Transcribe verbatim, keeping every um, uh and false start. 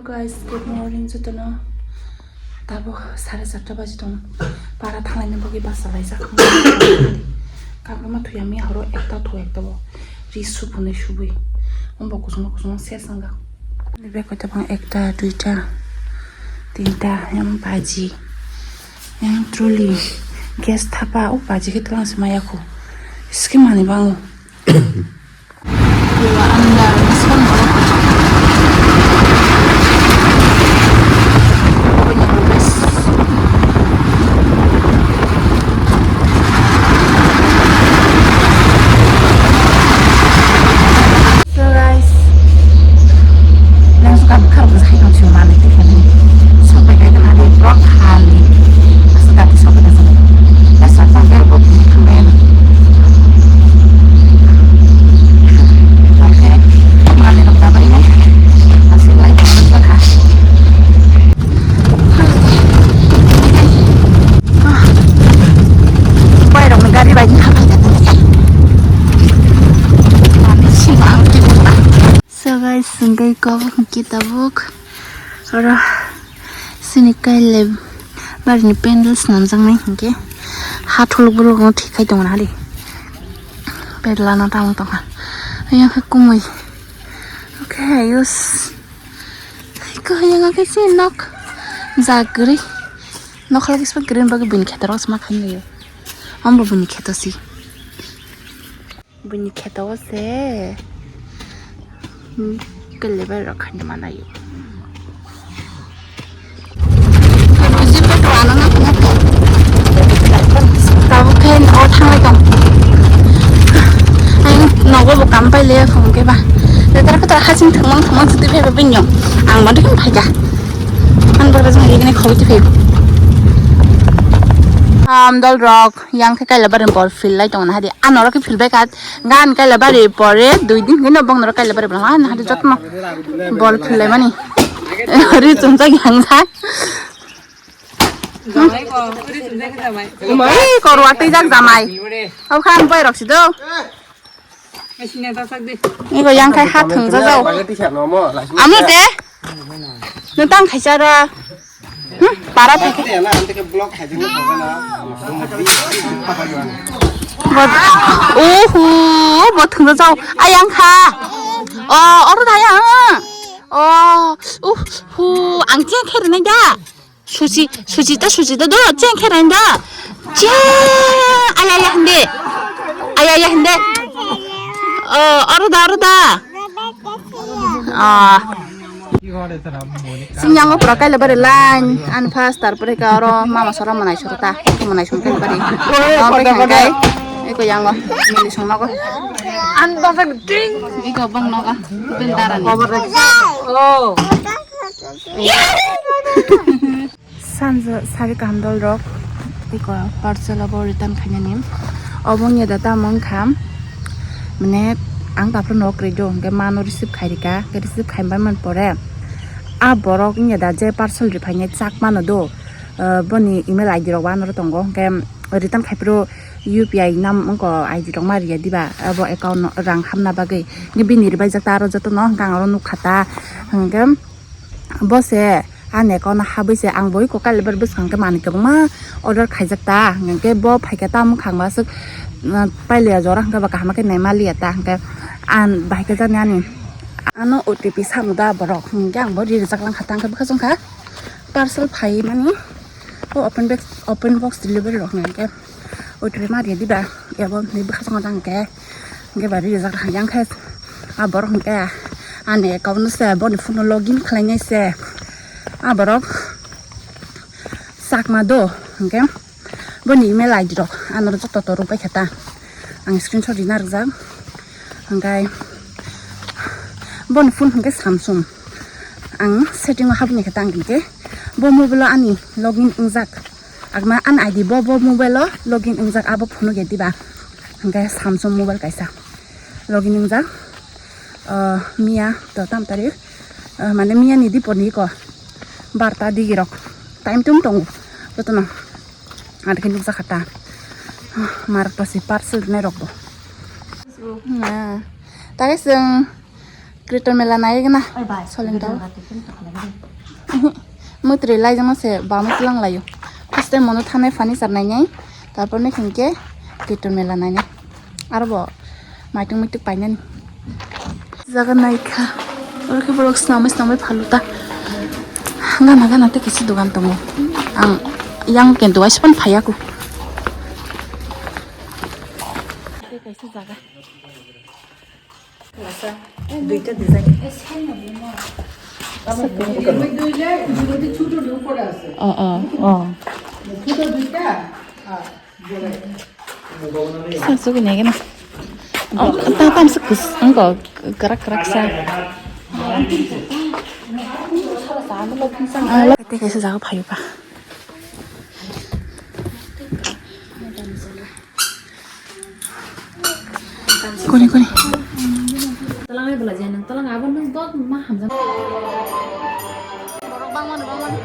Guys, good morning jotono. Tabo sare charta baji tong. Para thanglaina bagwi basa laijak. Kakrama thuya miya horo ekta thu ekta bo. Ri suphunai subui. Ombo kusuma kusuma ses angga. Ni bag koi tabang ekta, duita, tinta, yang baji, yang trolley, gas thapa, o baji khe twlang se maya khu. Skim mani bango. So guys, nang suka bukhar bukhar hai tong sio mani tu kan. Sampai kai kan ada blok hali. Asal kati sampai dah sampai. Dah sampai kan buat ni kan. Okay, mani rok dabai ni. Asal lai kan buat ha. Bai rok ni gari bai ni ha bai. Mani sima ang kiri. So guys, hingke kobok hingke tabuk oro sini kailai barini pendel swnamjaknai hingke ha thuluk buluk no thik khai tongo nari pendel ano tamo tongkha ayang khe kumui okay ayos ko ayang khe se nok jagri nok halak ispa green bagwi bini khetorok sma khainai ombo bini kheto si. Bini kheto o se, hmm, kelebai rok khaina manayo. Tabuk khe nogo thanglai tong. Ang nogo bo kam pai le phone khe ba. Letra petra hasing thangmang thangmang sidi phai ba bini yong. Ang ma dikhe phai kha. Ang bara jang yegini khawai ti phai. Am dol rok. Yang khe kaila bari bol phil lai tongo na hadi. Ano oro khe phil bai kha. Gan kaila bari pore dui din hino bong noro kaila bari bong. Ano hadi jotno bol phil lai mani. Ri chumjak yang sa. Ei korwa twijak jamai. Au khan bai rok si do. Ego yang khai ha thung jajao. Amo te. Nutang khai chara. Hmm, para thai. Bot, oho, bot thung jajao. Ayang kha. Oh, oro daya. Oh, uh, hu, ang cheng khe rinai da. Susi, susi ta, susi ta do, cheng khe rinai da. Cheng, aya, aya, hinde. Aya, aya, hinde. Oh, oro da, oro da. Ah. Sing yango pura kaila bari line, an fast, tarpore ka oro mama sora manai sora ta, manai sung kaila bari. Oro pe kang kai, eko yango, mili sung nogo. An basa ding. Eko bang nogo, ben darani. Oh. Sanja sari kaham dol rok, tiko parcel abo return khainani. Obo wngya da tamo wngkha, mane ang taphru nok rwio, hwnkhe mano receive khairika, hwnkhe receive khaibai man pore, a borok wngya da je parcel riphainai chak mano do, ah, boni email I D rok bo anoro tongo, hwnkhe return khaiphuru U P I nam wngkha I D rok ma riya diba, abo account no rang hamna bagwi, hwnkhe bini rwbaijak ta aro jotono, hwnkhe ang oro nukha ta, hwnkhe. Bo se ani account o habwi se ang bo eko kailaibar bwskang khe manwi kwbangma order khaijak ta, hwnkhe bo phaikhe tamo khangma swk, uh, pailiya jora hwnkhe ba kaham khe naima liya ta, hwnkhe ang bahai khe jani ani ano O T P samo da borok, hwnkhe ang bo ri rijak lang kha ta, hwnkhe bwkha chwng kha parcel phai mani o open box, open box delivery rok hwnkhe. Oi twi ma ri di ba, abo ni bwkha song jang ke, hwnkhe ba rijak yang khe, a borok hwnkhe ani account no se boni phone no login khlainai se, a borok chakma do, hwnkhe boni email I D rok ano joto to rwbai khe ta, ang screenshot rina rwjak, hwnkhe boni phone hwnkhe Samsung, ang setting o habni khe ta, ang hwnkhe bo mobile o ani login wngjak. Agma an I D bo, bo mobile o login wngjak, abo phunuk ya diba? Hwnkhe Samsung mobile kaisa login wngjak. Ah, miya to tam tarik, ah, mane miya ni dipor ni ko barta digi rok time tum tongo jotono. Adikhe nukjak kha ta. Ah, marok to si parcel nai rok bo. Na, tare seng Kritor mela nai gana. Soleng tao. Mutri lai jama se ba mutlang layo. First time mono thane furniture nai nai. Tarpor ni khinke Kritor mela nai nai. Aro bo maitung muituk painani. Jaga naikha. Oro khe borok swnamwi swnamwi phaluta. Gana gana tei kaisa dogan tongo. Ang yang kento waisa phano phaiya ku. Tei kaisa jaga. Duita design. এর মধ্যে দুইটা, এগুলোতে ছোট ঢোক করা আছে। Oh, oh, oh. ছোট দুইটা, আর Sa sugi nai gana. Oh, ta tam sa kus, ang ko krak krak sa. Tei kaisa jaga phaio ba. Kuni, kuni. Talang ai bela jai nang, talang abo nang dot ma hamjak. Borok bangmani, bangmani.